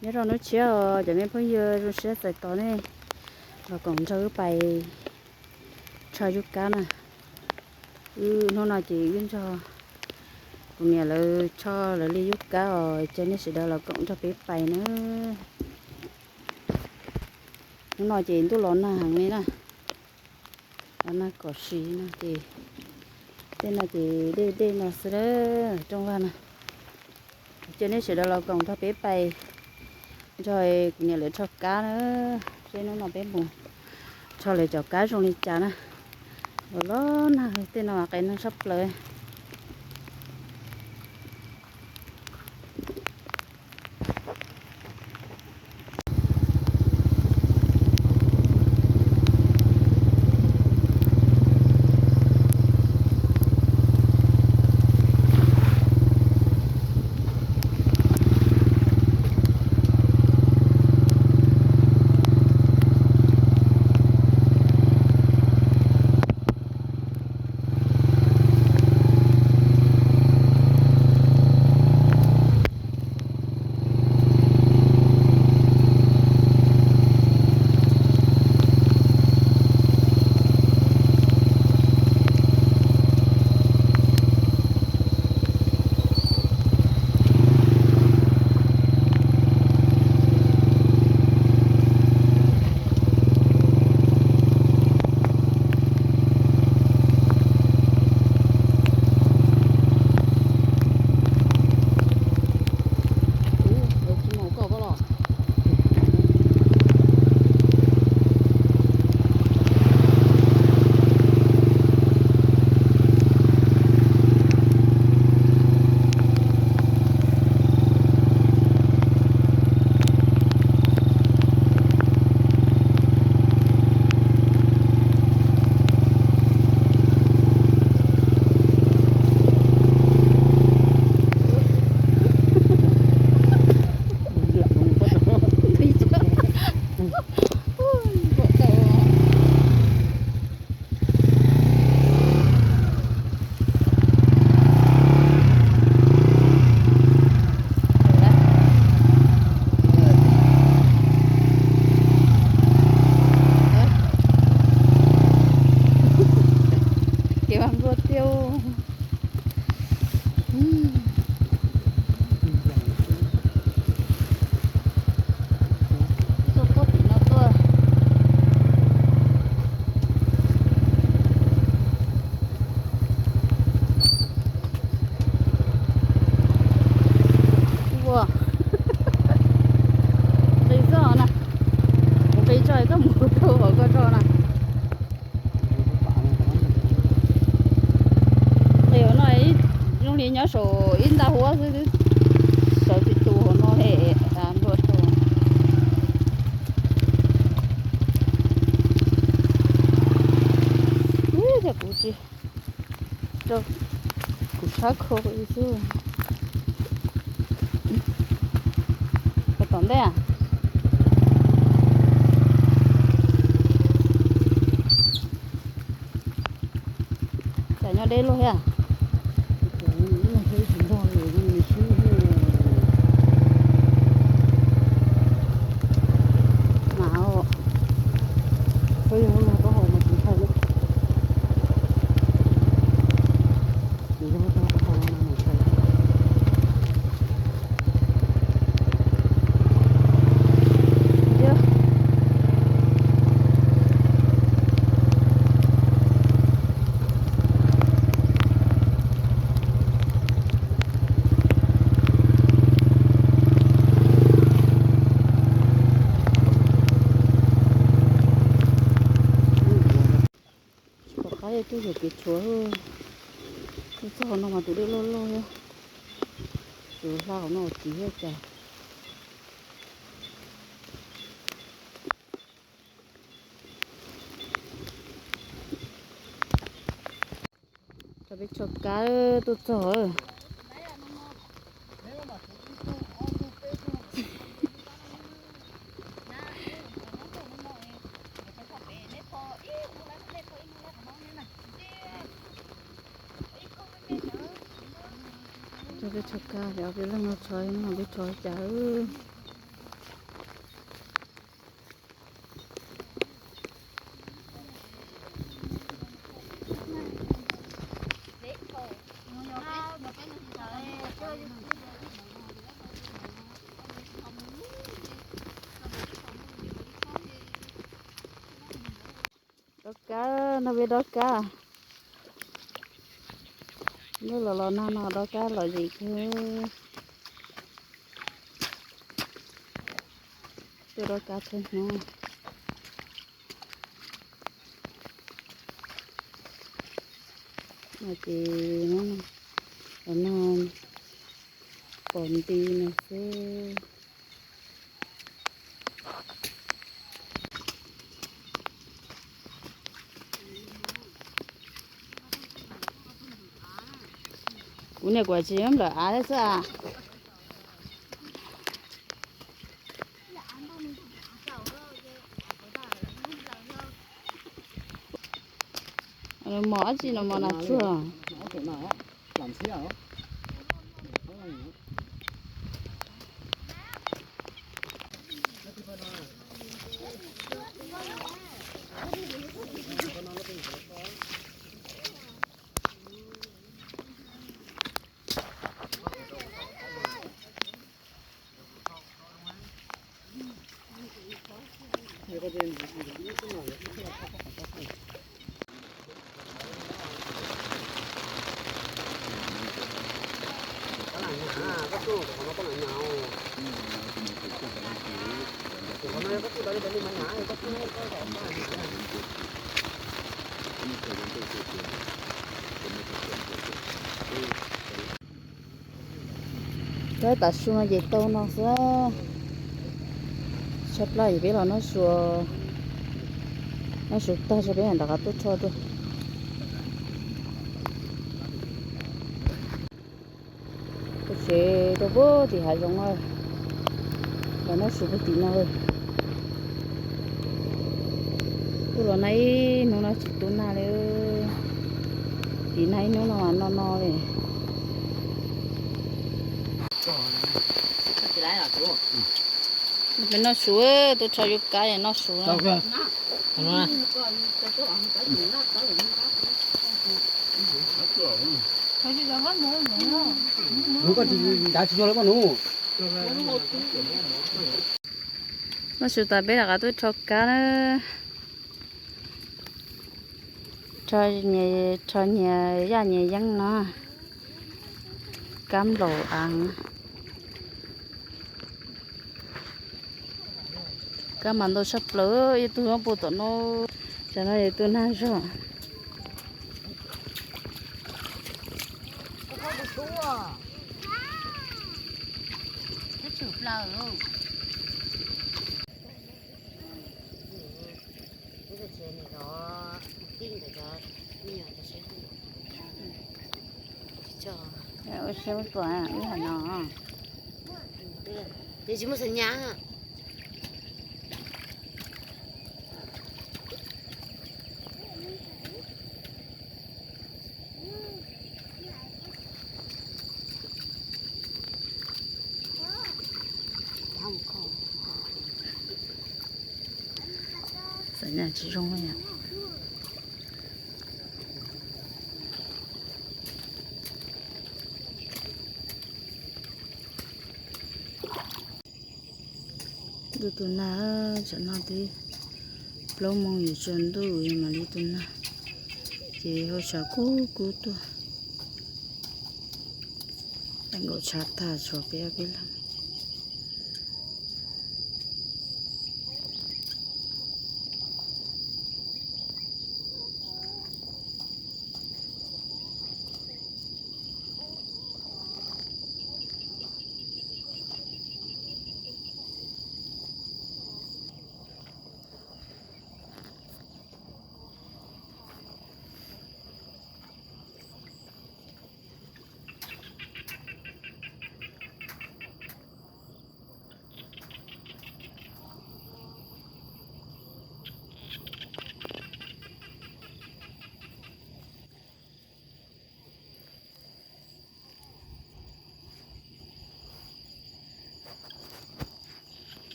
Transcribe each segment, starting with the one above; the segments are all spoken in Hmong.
Nyob rau hnub tshiab os cov me phooj ywg, zoo siab txais tos nej los koom nrog wb pais tshoj yub kab na. Wb hnub no ces wb nrog kuv niam lawv tshoj lawv li yub kab os, ces nej sawv daws los koom nrog peb pais na. Hnub no ces ntuj los nag heev li na, los nag kom siv no ces tej no ces dej dej no xwb na, rooj vag na. Ces nej sawv daws los koom nrog peb pais nrog kuv niam lawv tshoj kab na, seb hnub no peb mus tshoj lawv cov kab zoo li cas na. Los los nag tej no mas qe nag tshaj plaws. Kev vas npua tiag. Tuaj puag tim no tuaj. Ua, nqis zog na, kuv nqis tso koj mus rau hauv koj tso na. Qhov no zoo li nyob saum ib nta huab xwb, sawv tsis tu hauv no li, nplua rau. Ub, cas kuv tsis, kuv sab khau li xwb. Puas tom ntej? Cas nyob deb luaj thiab. Mas, tsis pom qab li, twb yuav kev tshuav. Tuaj txog hauv no mas tus dej loj loj thiab, tus hla hauv no tsis yog cas. Cov peb tshoj kab tuaj txog. Cov peb tshoj kab, peb leej no tshoj, no peb tshoj cas. Dob kab no, peb dob kab. Ntuj los los nag no dob kab lom zem kawg. Tuaj dob kab txhua hnub. No ces no pom nti no xwb. Kuv niam kuam tsis nplawm av thiab xwb. Mos dab tsi no mos nas tsuag. Cov tav su no ces tau no xwb. Tshaj plaws ces peb los noj su, noj su tag tso peb mam rov qab tuaj rho dua. Tuaj tsev rau puag tim hav zoov, los noj su puag tim no. Tuaj los nag ib hnub no tsis tu nag li, tim nag ib hnub no mas no no li. Peb noj su, tuaj rho yuav kab noj su. Noj su tas peb rov qab tuaj rho kab na. Rho nyias, rho nyias yaj nyias yeeb no. Kab nplaum av. Kab mas ntau tshaj plaws, ib tug nyob puag tom no, tam no yog tus nag zog. Ua siab ua tua wb hais no. Ces tsis muaj xav nyab. Xav nyab tsis zoo yom. Ntuj tus nag, tsam no twb plaub moos yuav tsaus ntuj mam li tus nag, ces hauv tshav kub kub tuaj. Nkaum tshav tag tshuav peb ob peb leeg.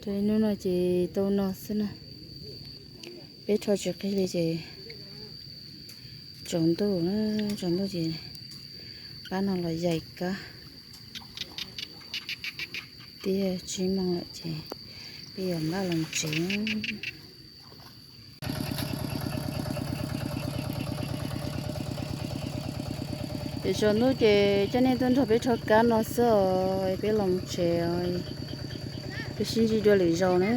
Hnub no ces tau no xwb na. Peb rho tsis qig li ces tsaus ntuj, tsaus ntuj ces pab no los yaim kab. Tiag tsib moos lawm ces peb yuav npaj los tsev. Ces tsaus ntuj ces coj nej tuaj nrog peb rho kab no xwb os, peb los tsev os. Peb sib ntsib dua lwm zaus na.